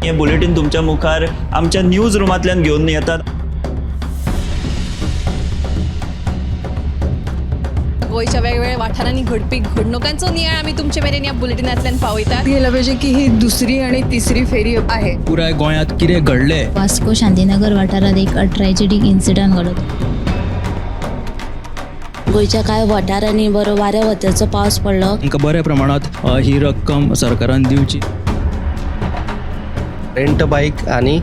हें बुलेटीन तुमच्या मुखार आमच्या न्यूज रुमांतल्यान घेवन येतात. गोंयच्या वेगवेगळ्या वाठारांनी घडपी घडणुकांचो नियाळ आमी तुमचे मेरेन ह्या बुलेटिनांतल्यान पावयतात. गेलं पाहिजे की ही दुसरी आणि तिसरी फेरी आहे. पुराय गोंयांत कितें घडलें. वास्को शांतीनगर वाठारात एक ट्रॅजेडीक इन्सिडंट घडलो. गोंयच्या कांय वाठारांनी बरो वाऱ्या वताचो पावस पडलो. तांकां बऱ्या प्रमाणांत ही रक्कम सरकारान दिवची. रेंट बायक आनी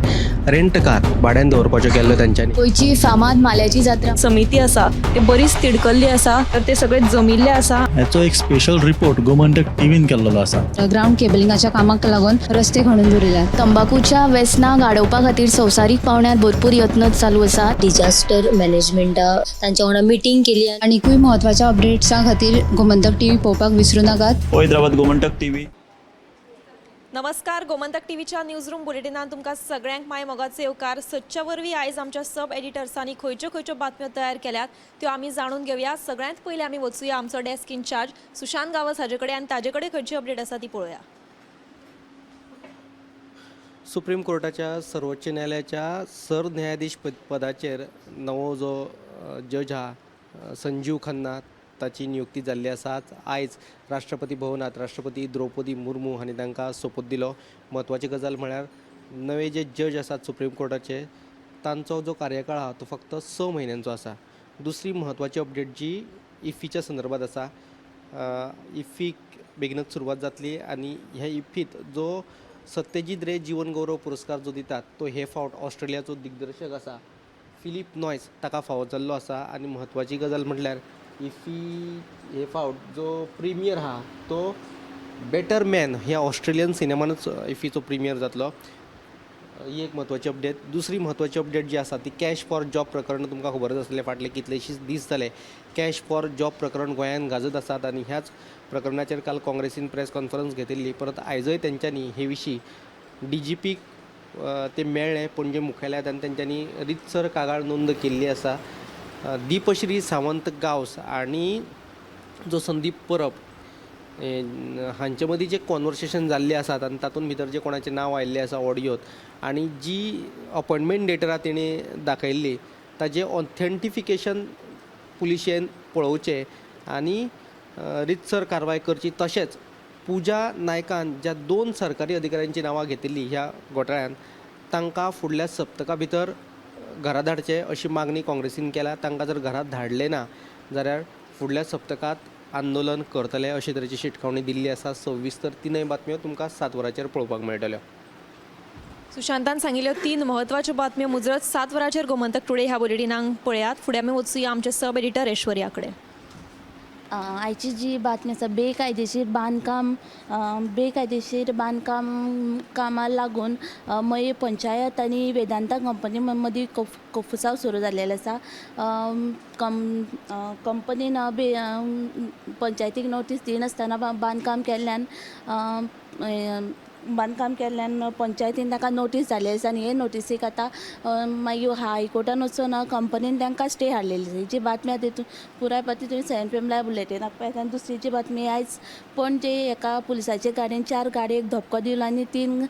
रेंट कार भाड्यान दवरपाच्यो केल्ल्यो तेंच्यांनी. गोंयची फामाद माल्याची जात्रा. समिती आसा ते बरीच तिडकल्ली आसा, तर ते सगळे जमिल्ले आसा. हाचो एक स्पेशल रिपोर्ट गोमंतक टीव्हीन केल्लो आसा. ग्राउंड केबलिंगाच्या कामाक लागून रस्ते खणून दवरिल्यात. तंबाकूच्या वेसनाक आडोवपा खातीर संवसारीक पावंड्यार भरपूर यत्न चालू आसा. डिजास्टर मॅनेजमेंटा तांच्या वांगडा मिटींग केली. आनीकूय म्हत्वाच्या अपडेट्सां खातीर गोमंतक टीव्ही पळोवपाक विसरू नाकात. पळयत रावात गोमंतक टीव्ही. नमस्कार, गोमंतक टीव्हीच्या न्यूज रूम बुलेटिनान तुमकां सगळ्यांक माय मोगाचे येवकार. सदच्या वरवीं आयज आमच्या सब एडिटर्सांनी खंयच्यो खंयच्यो बातम्यो तयार केल्यात त्यो आमी जाणून घेवया. सगळ्यांत पयलीं आमी वचुया आमचो डेस्क इन्चार्ज सुशांत गांवस हाजे कडेन आनी ताजे कडेन खंयची अपडेट आसा ती पळोवया. सुप्रीम कोर्टाच्या सर्वोच्च न्यायालयाच्या सरन्यायाधीश पदाचेर नवो जो जज आहा संजीव खन्ना ताची नियुक्ती जाल्ली आसा. आयज राष्ट्रपती भवनात राष्ट्रपती द्रौपदी मुर्मू हांणी तांकां सोपूत दिलो. म्हत्वाची गजाल म्हळ्यार नवे जे जज आसात सुप्रीम कोर्टाचे तांचो जो कार्यकाळ आहा तो फक्त 6 म्हयन्यांचो आसा. दुसरी म्हत्वाची अपडेट जी इफ्फीच्या संदर्भात आसा, इफ्फीक बेगीनच सुरवात जातली आनी ह्या इफ्फीत जो सत्यजीत रे जीवन गौरव पुरस्कार जो दितात तो हे फावट ऑस्ट्रेलियाचो दिग्दर्शक आसा फिलीप नॉयस ताका फावो जाल्लो आसा. आनी म्हत्वाची गजाल म्हटल्यार इफ्फी हे फावट जो प्रिमियर आहा तो बेटर मॅन ह्या ऑस्ट्रेलियन सिनेमानूच इफ्फीचो प्रिमियर जातलो. ही एक म्हत्वाची अपडेट. दुसरी म्हत्वाची अपडेट जी आसा ती कॅश फॉर जॉब प्रकरण तुमकां खबरच आसलें, फाटले कितलेशीच दीस जाले कॅश फॉर जॉब प्रकरण गोंयांत गाजत आसात आनी ह्याच प्रकरणाचेर काल काँग्रेसीन प्रेस कॉन्फरन्स घेतिल्ली. परत आयजय तेंच्यांनी हे विशीं डी जी पीक ते मेळ्ळे पणजे मुख्यालयांत आनी तेंच्यांनी रितसर कागाळ नोंद केल्ली आसा. दीपश्री सावंत गांवस आनी जो संदीप परब हांचे मदीं जें कॉन्वर्सेशन जाल्लें आसात आनी तातूंत भितर जें कोणाचें नांव आयिल्लें आसा ऑडियोत आनी जी अपॉयंटमेंट लेटरां तेणी दाखयल्ली ताजें ऑथेंटिफिकेशन पुलिशेन पळोवचें आनी रितसर कारवाय करची. तशेंच पुजा नायकान ज्या 2 सरकारी अधिकाऱ्यांची नांवां घेतिल्लीं ह्या घोटाळ्यान तांकां फुडल्या सप्तका भितर घरा धाडचें अशी मागणी काँग्रेसीन केल्या. तांकां जर घरात धाडलें ना जाल्यार फुडल्या सप्तकांत आंदोलन करतले अशे तरेची शिटकावणी दिल्ली आसा. सविस्तर तिनय बातम्यो तुमकां 7 वरांचेर पळोवपाक मेळटल्यो. सुशांतान सांगिल्ल्यो 3 म्हत्वाच्यो बातम्यो मुजरत 7 वरांचेर गोमंतक टुडे ह्या बुलेटिनाक पळयात. फुडें आमी वचुया आमचे सब एडिटर ऐश्वर्या कडेन. आयची जी बातमी आसा बेकायदेशीर बांदकाम, बेकायदेशीर बांदकाम कामाक लागून मये पंचायत आनी वेदांता कंपनी मदीं कोफुसांव सुरू जाल्लेलें आसा. कंपनीन पंचायतीक नोटीस दिनासतना बांदकाम केल्ल्यान पंचायतीन तांकां नोटीस धाडलेली आसा आनी हे नोटीसीक आतां मागीर हायकोर्टान वचून कंपनीन तांकां स्टे हाडलेली आसा. ही जी बातमी आसा तितून पुराय बातमी तुमी 7 PM live बुलेटिनाक पळयात. आनी दुसरी जी बातमी आयज पणजे एका पुलिसाचे गाडयेन 4 गाडयेक धपको दिलो आनी 3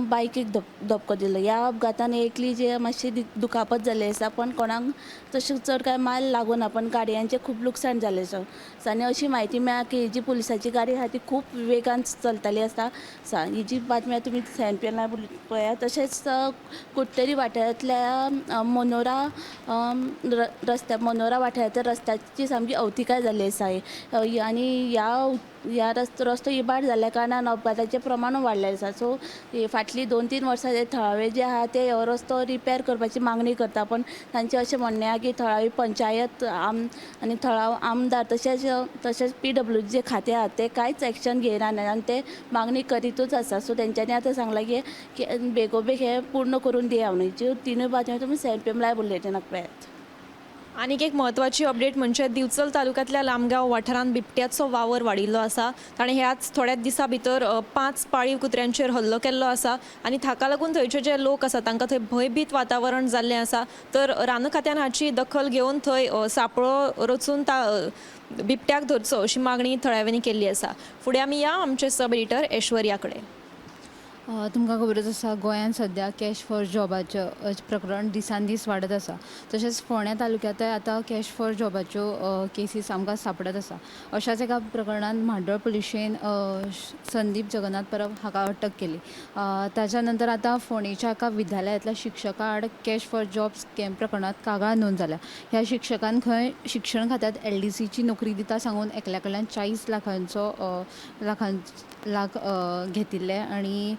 बायकीक धपको दिलो. ह्या अपघातान एकली जी मातशी दुखापत जाल्ली आसा, पण कोणाक तशें चड कांय माल लागूना, पण गाडयांचें खूब लुकसाण जालें आसा. आनी अशी म्हायती मेळ्ळा की ही जी पुलिसाची गाडी आहा ती खूब वेगान चलताली आसता. ही जी बातमी तुमी 7 PM live पळयात. तशेंच कुडटरी वाठारांतल्या मनोरा रस्त्या मनोरा वाठारांतल्या रस्त्याची सामकी अवतिकाय जाल्ली आसा आनी ह्या रस्तो इबाड जाल्ल्या कारणान अपघाताचें प्रमाण वाडलें आसा. सो फाटलीं 2-3 वर्सां जे थळावे जे आहा ते हो रस्तो रिपेर करपाची मागणी करता, पण तांचें अशें म्हणणें आहा की थळावी पंचायत आनी थळावो आमदार तशेंच PW जे खातें आहा ते कांयच एक्शन घेयना आनी ते मागणी करीतूच आसा. सो तेंच्यांनी आतां सांगलां की बेगोबेग हें पूर्ण करून दिया म्हणून. ज्यो तिनूय बातम्यो तुमी 7 PM live बुलेटिनाक पळयात. आनीक एक म्हत्वाची अपडेट म्हणजे दिवचल तालुक्यांतल्या लामगांव वाठारांत बिबट्याचो वावर वाडिल्लो आसा. ताणें ह्याच थोड्याच दिसां भितर 5 पाळीव कुत्र्यांचेर हल्लो केल्लो आसा आनी ताका लागून थंयचे जे लोक आसा तांकां थंय भंयभीत वातावरण जाल्लें आसा. तर रान खात्यान हाची दखल घेवन थंय सापळो रचून बिबट्याक धरचो अशी मागणी थळाव्यांनी केल्ली आसा. फुडें आमी या आमचे सब एडिटर ऐश्वर्या कडेन. तुमकां खबरच आसा, गोंयांत सद्या कॅश फॉर जॉबाचें प्रकरण दिसान दीस वाडत आसा. तशेंच फोंड्या तालुक्यांतय आतां कॅश फॉर जॉबाच्यो केसीस आमकां सांपडत आसा. अशाच एका प्रकरणान म्हाड्डोळ पुलिशेन संदीप जगन्नाथ परब हाका अटक केली. ताच्या नंतर आतां फोंडेच्या एका विद्यालयांतल्या शिक्षका आड कॅश फॉर जॉब स्कॅम प्रकरणांत कागाळ नोंद जाल्या. ह्या शिक्षकान खंय शिक्षण खात्यांत एलडीसीची नोकरी दिता सांगून एकल्या कडल्यान 40 लाखांचो लाखां लाख घेतिल्ले आनी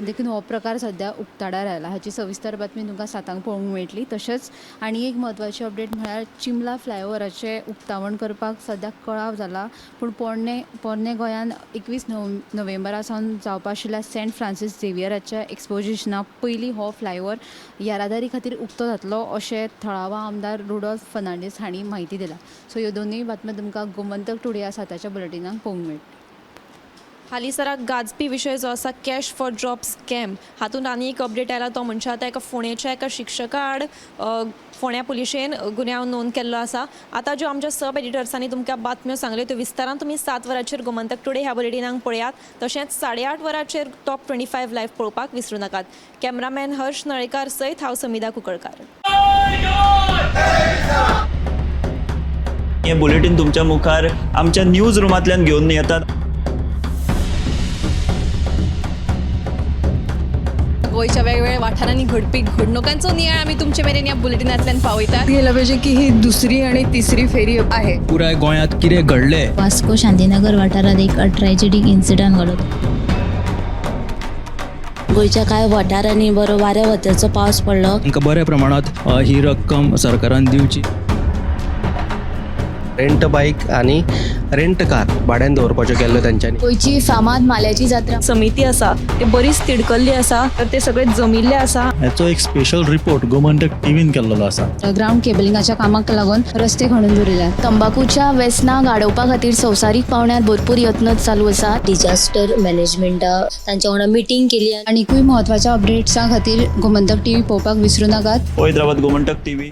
देखून हो प्रकार सद्या उक्ताडार आयला. हाची सविस्तर बातमी तुमकां 7 पळोवंक मेळटली. तशेंच आनी एक म्हत्वाची अपडेट म्हळ्यार चिंबला फ्लायओवराचें उक्तावण करपाक सद्याक कळाव जाला, पूण पोरणे गोंयान 21 नोव्हेंबरा सावन जावपा आशिल्ल्या सेंट फ्रांसीस झेवियराच्या एक्सपोजिशना पयलीं हो फ्लायओवर येरादारी खातीर उक्तो जातलो अशें थळावा आमदार रुडोल्फ फर्नांडीस हांणी म्हायती दिल्या. सो ह्यो दोनूय बातम्यो तुमकां गोमंतक टुडे ह्या 7च्या बुलेटिनाक पळोवंक मेळटल्यो. हालींसराक गाजपी विशय जो आसा कॅश फॉर जॉब स्कॅम, हातूंत आनी एक अपडेट आयला तो म्हणजे आतां एका फोंडेच्या एका शिक्षका आड फोंड्या पुलिशेन गुन्यांव नोंद केल्लो आसा. आतां ज्यो आमच्या सब एडिटर्सांनी तुमकां बातम्यो सांगल्यो त्यो विस्तारान तुमी 7 वरांचेर गोमंतक टुडे ह्या बुलेटिनाक पळयात. तशेंच 8:30 वरांचेर टॉप 25 लायव्ह पळोवपाक विसरूं नाकात. कॅमरामॅन हर्ष नळेकार सयत हांव समिधा कुंकळकार. हें बुलेटीन तुमच्या मुखार आमच्या न्यूज रुमांतल्यान घेवन येतात. गोंयच्या वेगवेगळ्या वाठारांनी घडपी घडणुकांचो नियाळ आमी तुमचे मेरेन ह्या बुलेटिनांतल्यान पावयतात. गेलं पाहिजे की ही दुसरी आणि तिसरी फेरी आहे. पुराय गोंयांत कितें घडलें. वास्को शांतीनगर वाठारात एक ट्रॅजेडीक इन्सिडंट घडलो. गोंयच्या कांय वाठारांनी बरो वाऱ्या वताचो पावस पडलो. तांकां बऱ्या प्रमाणांत ही रक्कम सरकारान दिवची. रेंट बायक आनी रेंट कार भाड्यान दवरपाच्यो केल्ल्यो तेंच्यांनी. गोंयची फामाद माल्याची जात्रा समिती आसा ते बरीच तिडकल्ली आसा, तर ते सगळे जमिल्ले आसा. हाचो एक स्पेशल रिपोर्ट गोमंतक टीव्हीन केल्लो आसा. ग्रावंड केबलिंगाच्या कामाक लागून रस्ते खणून दवरिल्यात. तंबाखूच्या वेसनाक आडोवपा खातीर संवसारीक पावंड्यार भरपूर यत्न चालू आसात. डिजास्टर मॅनेजमेंटा तांच्या वांगडा मिटींग केली. आनिकूय म्हत्वाच्या अपडेट्सां खातीर गोमंतक टीव्ही पळोवपाक विसरूं नाकात. पळयत रावात गोमंतक टीव्ही.